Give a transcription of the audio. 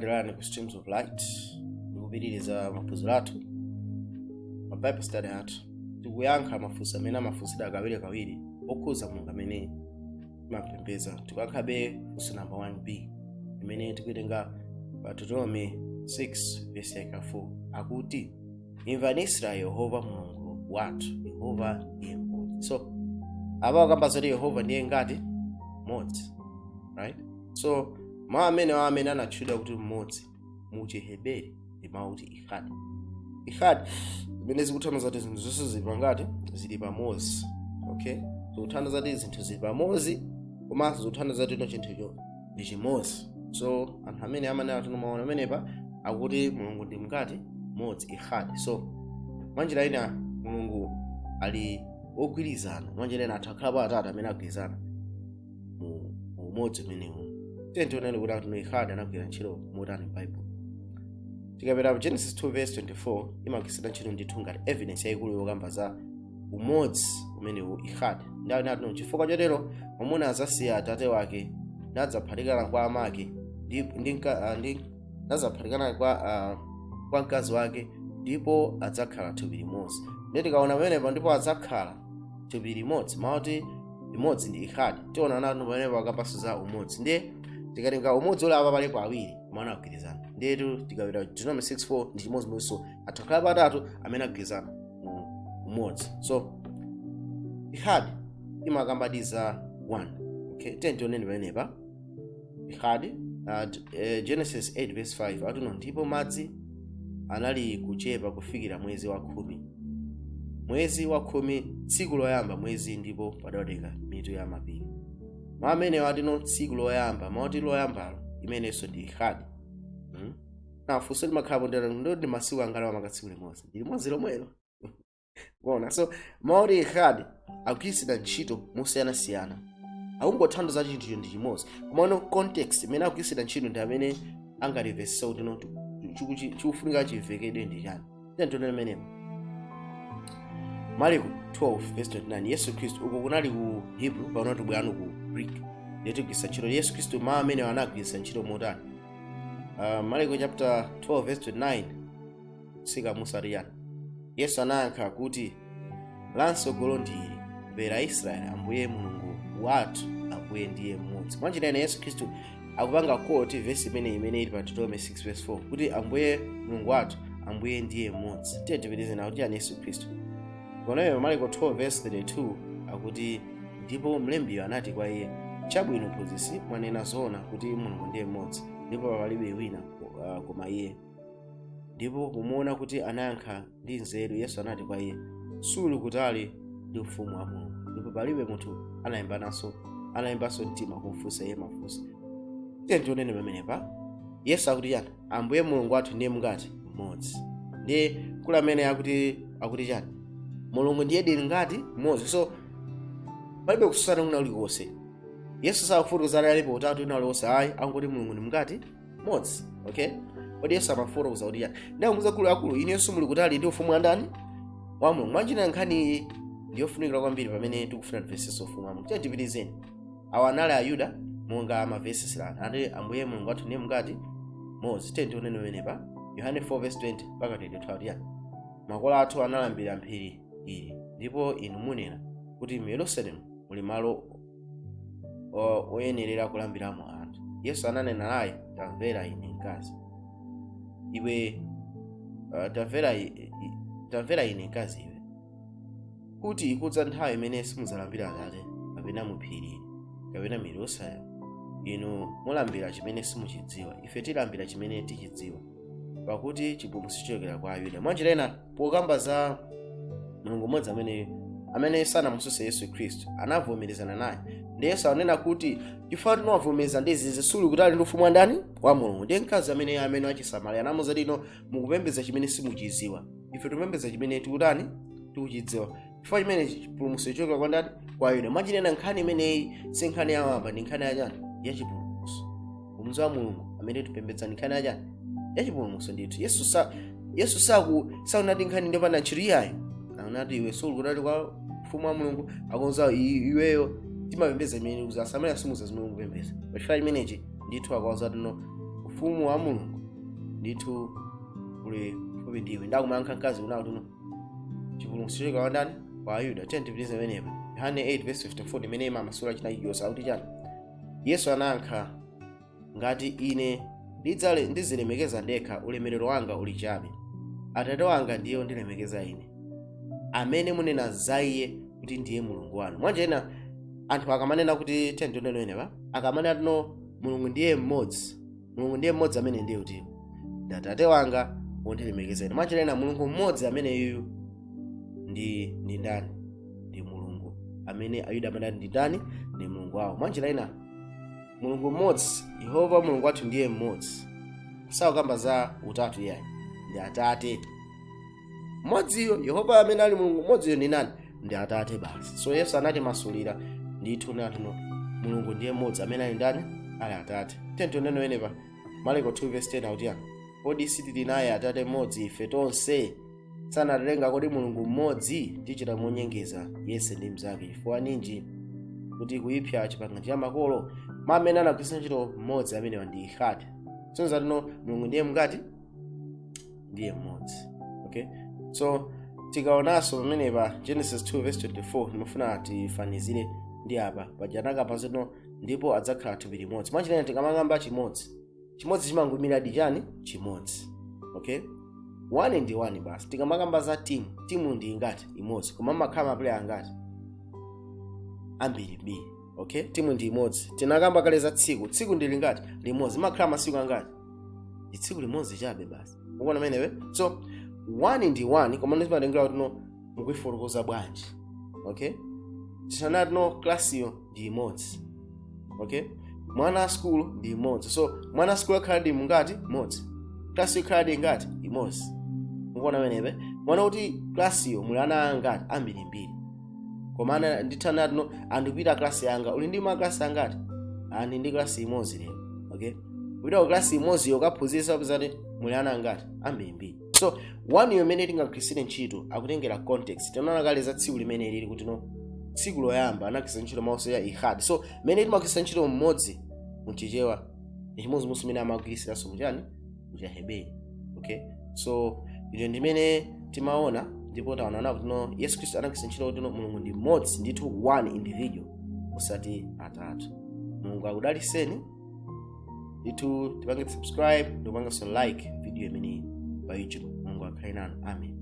Tikulandirani ku Streams of Light. Tikupitiriza maphunziro athu, ma Bible study athu. Tikuyankha mafunso amene amafunsidwa kawirikawiri okhuza Mulungu amene timapembedza. Tikuyankhabe funso number 1B imene tikuitenga pa Deuteronomy 6 verse yake 4, akuti, "Imvani Israeli, Yehova Mulungu wathu, Yehova ndiye mmodzi." So apa akamba zoti Yehova ndiye ngati mmodzi, right? So mawu amene wa amene anatchulidwa kuti mmodzi mu Chiheberi ndi mawu kuti ikhad. Ikhad zimene zikuthandiza kuti zinthu zonse zili pangati? Zili pamodzi, okay? Zikuthandiza kuti zinthu zili pamodzi, komanso zikuthandiza kuti ino chinthucho ndi chimodzi. So anthu amene amanena kuti maona amenepa akuti Mulungu ndi mngati? Mmodzi, ikhad. So mwanjira ina Mulungu ali wogwirizana. Mwanjira ina athu akhalapo atatu amene agwirizana mu umodzi umenewu. Tiye tioneni kuti anthu ikhad anagwira ntchito motani m'Bible. Tikapita ku Genesis 2 verse 24, imagwiritsidwa ntchito ndithu ngati evidence yayikulu yokamba za umodzi umenewu, ikhad. Ndi anati, "Chifukwa chotero mwamuna azasiya atate wake nadzaphatikana kwa amake ndi nadzaphatikana kwa mkazi wake, ndipo adzakhala thupi limodzi." Ndiye tikaona pamenepa, ndipo adzakhala thupi limodzi, mauti limodzi ndi ikhad. Tiona nanu pamenepo akambanso za umodzi. Ndiye tikatenga umodzi uli apa, palipo awiri kumene agwirizana. Ndiyetu tikapita Deuteronomy 6:4 ndi chimodzimodzinso, athu akhala patatu amene agwirizana mu umodzi. So ikhad imakambadi za 1, okay? Tiye tioneni pamenepa ikhad. Genesis 8 verse 5 atuno, "Ndipo madzi anali kuchepa kufikira mwezi wa 10, mwezi wa 10, tsiku loyamba mwezi, ndipo padaoneka mitu ya mapiri." Mawu amene atino tsiku loyamba, mauti loyambalo imenenso ndi ikhadi, Na funso limakhalapo ndero ndi masiku angati amaka tsiku limodzi? Ndi limodzi lomwelo kuona. So mauti ikhadi akugwiritsidwa ntchito mosiyanasiyana, akungothandiza chinthucho ndi chimodzi, komano context imene akugwiritsidwa ntchito ndi amene angatimvetsese kuti no chikufunika chimvekedwe ndi chani. Tiye imenepo Marko 12 verse 29. Yesu Khristu, uko kunali ku Hebrew, pano tibwerano ku Greek, ndiye tigwiritsa ntchito Yesu Khristu mawu amene anagwiritsa ntchito motani. Marko chapter 12 verse 29 sika musariyani. Yesu anayankha kuti, "Lamsogolo ndi ili: Mvera Israeli, Ambuye Mulungu wathu, Ambuye ndiye mmodzi." Mwanjira ina Yesu Khristu akupanga quote verse imene ili pa Deuteronomy 6 verse 4 kuti Ambuye Mulungu wathu, Ambuye ndiye mmodzi. Tiye tipitirize nawo kuti yani Yesu Khristu konayo. Marko 12 verse 32 akuti, "Ndipo mlembiyo anati kwa iye, 'Chabwino, mphunzitsi, mwanena zoona kuti Mulungu ndiye mmodzi, ndipo palibe wina koma iye.'" Ndipo kumuona kuti anayankha ndi nzeru, Yesu anati kwa iye, "Suli kutali ndi ufumu wa Mulungu." Ndipo palibe munthu anayimbanso mtima kumfunsa iye mafunso. Tiye tionene pamenepa Yesu akuti chani? Ambuye Mulungu wathu ndiye mngati? Mmodzi. Ndiye kula amene akuti chani? Mulungu ndiye dili ngati mmodzi. So palibe kususana kuna kulikonse. Yesu sakufotokoza alipo utatu ina uliwonse, ayi, angoti Mulungu ndi mngati? Mmodzi, okay? Kodi Yesu amafotokoza kuti chani? Ndamuza akulu akulu, inu Yesu muli kutali ndi ufumu wa ndani? Wa Mulungu. Mwanjira nkhani iyi ndiyofunikira kwambiri pamene tikufuna timvetsetse ufumu wa Mulungu. Tiye tipitizeni. Awa anali Ayuda monga amavetsetsirana, ati Ambuye Mulungu wathu ndiye mngati? Mmodzi. Tiye tionene pamenepa Yohane 4 verse 20 mpaka 22 ati yani? "Makolo athu analambira mphiri ili, ndipo inu munena kuti mu Yerusalemu muli malo oyenerera kulambiramo anthu." Yesu ananena naye, "Tamvera ine, mkazi iwe, tamvera ine, mkazi iwe, kuti ikudza nthawi imene simudzalambira Atate kapena mu phiri kapena mu Yerusalemu. Inu mulambira chimene simuchidziwa, ife tilambira chimene tichidziwa, pakuti chipulumutso chichokera kwa Ayuda." Mwanjira ina, pokamba za Mulungu mmodzi amene sanamususe Yesu Khristu anavomerezana naye. Ndi Yesu anena kuti chifukwa tinawavomereza ndi izizi, suli kutali ndi ufumu wa ndani? Wa Mulungu. Ndiye mkazi amene wachisamariya anamuza tino, "Mukupembedza chimene simuchidziwa, ife tikupembedza chimene tikutani? Tikuchidziwa, chifukwa chimene chipulumutso chichokera kwa ndani? Kwa Ayuda." Mwanjira ina nkhani imeneyi si nkhani yawamba, ndi nkhani yachani? Yachipulumutso. Umudzi wa Mulungu amene tipembedza ndi nkhani yachani? Yachipulumutso ndithu. Yesu sakunati nkhani ndiyopanda ntchito iyayi. Akunati iwe suli kutali kwa ufumu wa Mulungu. Akonza iweyo timapembedza imene kuza Asamariya simuza zimene mukupembedza. Pachifukwa chimenechi ndithu akauza tino Ufumu wa Mulungu ndithu uli kufupi ndiwe. Ndakumayankha mkazi unawo tuno chipulumutso chochokera kwa ndani? Kwa Ayuda. Tiyeni tipitirize pamenepa. Yohane 8 verse 54 imene imamasula china chilichonse, akuti chani? Yesu anayankha, "Ngati ine ndizilemekeza ndekha, ulemerero wanga uli chabe. Atate wanga ndiye wondilemekeza ine, amene munena za iye kuti ndiye Mulungu wanu." Mwanjira ina, anthu akamanena kuti, tiyeni tione pamenepa, akamanena tino Mulungu ndiye mmodzi, Mulungu ndiye mmodzi amene ndiye kuti ndi Atate wanga wondilemekeza ine. Mwanjira ina, Mulungu mmodzi amene yuyu ndi ndani? Ndi Mulungu amene Ayuda amanena ndi ndani? Ndi Mulungu wawo. Mwanjira ina, Mulungu mmodzi, Yehova Mulungu wathu ndiye mmodzi, kusakamba za utatu iyayi, ndi Atate mmodziyo. Yehova amene ali Mulungu mmodziyo ndi nani? Ndi Atate basi. So Yesu anati masulira ndithu natuno Mulungu ndiye mmodzi amene ali ndani? Ali Atate. Tiyeni tione pamenepa Marko 2 verse 10, akuti yani? "Kodi sitili naye Atate mmodzi ife tonse? Sanatilenga kodi Mulungu mmodzi? Tichita monyengeza yense ndi mnzake. Chifukwa ninji kuti kuipsa chipangano cha makolo?" Ma amene anagwiritsa ntchito mmodzi amenewa ndi Ehad. Sonza tino Mulungu ndiye mngati? Ndiye mmodzi. Okay, so tikaonanso pamenepa Genesis 2 verse 24, ndimafuna tifanizire ndi apa pajanaka zino, "Ndipo adzakhala thupi limodzi." Mwachitene tikamakamba chimodzi, chimodzi chimangoyimiradi chani? Chimodzi. Okay, one ndi one basi. Tikamakamba za timu, timu ndi ingati? Imodzi, koma makhala ma player angati? Ambirimbiri. Okay, timu ndi imodzi. Tinakamba kale za tsiku, tsiku ndi lingati? Limodzi. Makhala masiku angati? Ndi tsiku limodzi chabe basi. Ukuona menewe? So one ndi one, koma ndizimatengera kuti no mukuifotokoza bwanji. Okay, tisanati no klasiyo ndi imodzi. Okay, mwana wa skulu ndi imodzi. So mwana wa skulu akhala ndi mungati? Mmodzi. Klasi ikhala ndi ingati? Imodzi. Mukuona menepe? Mwana kuti klasiyo muli ana angati? Ambirimbiri. Koma ana ndithanati no andipita klasi yanga, uli ndi maklasi angati? Ani ndi klasi imodzi lero. Okay, kupita ku klasi imodziyo ukaphunzitsa, upezati muli ana angati? Ambirimbiri. So one yo imene tingagwirisire ntchito akutengera context. Tinaona kale za tsiku limene lili kuti no tsiku loyamba anagwiritsa ntchito mawu ya Ehad. So mmene timagwiritsa ntchito mmodzi muchichewa ndi chimodzimodzi mmene amagwirisiranso muchani? Muchaheberi. Okay, so ilo ndimene timaona, ndipo taonana kuti no Yesu Khristu anagwiritsa ntchito kuti no Mulungu ndi mmodzi ndithu, one individual, osati atatu. Mulungu akudaliseni ndithu. Tipange subscribe ndikupanganso like video imeneyi pa YouTube. Mulungu akhale nanu. Amen.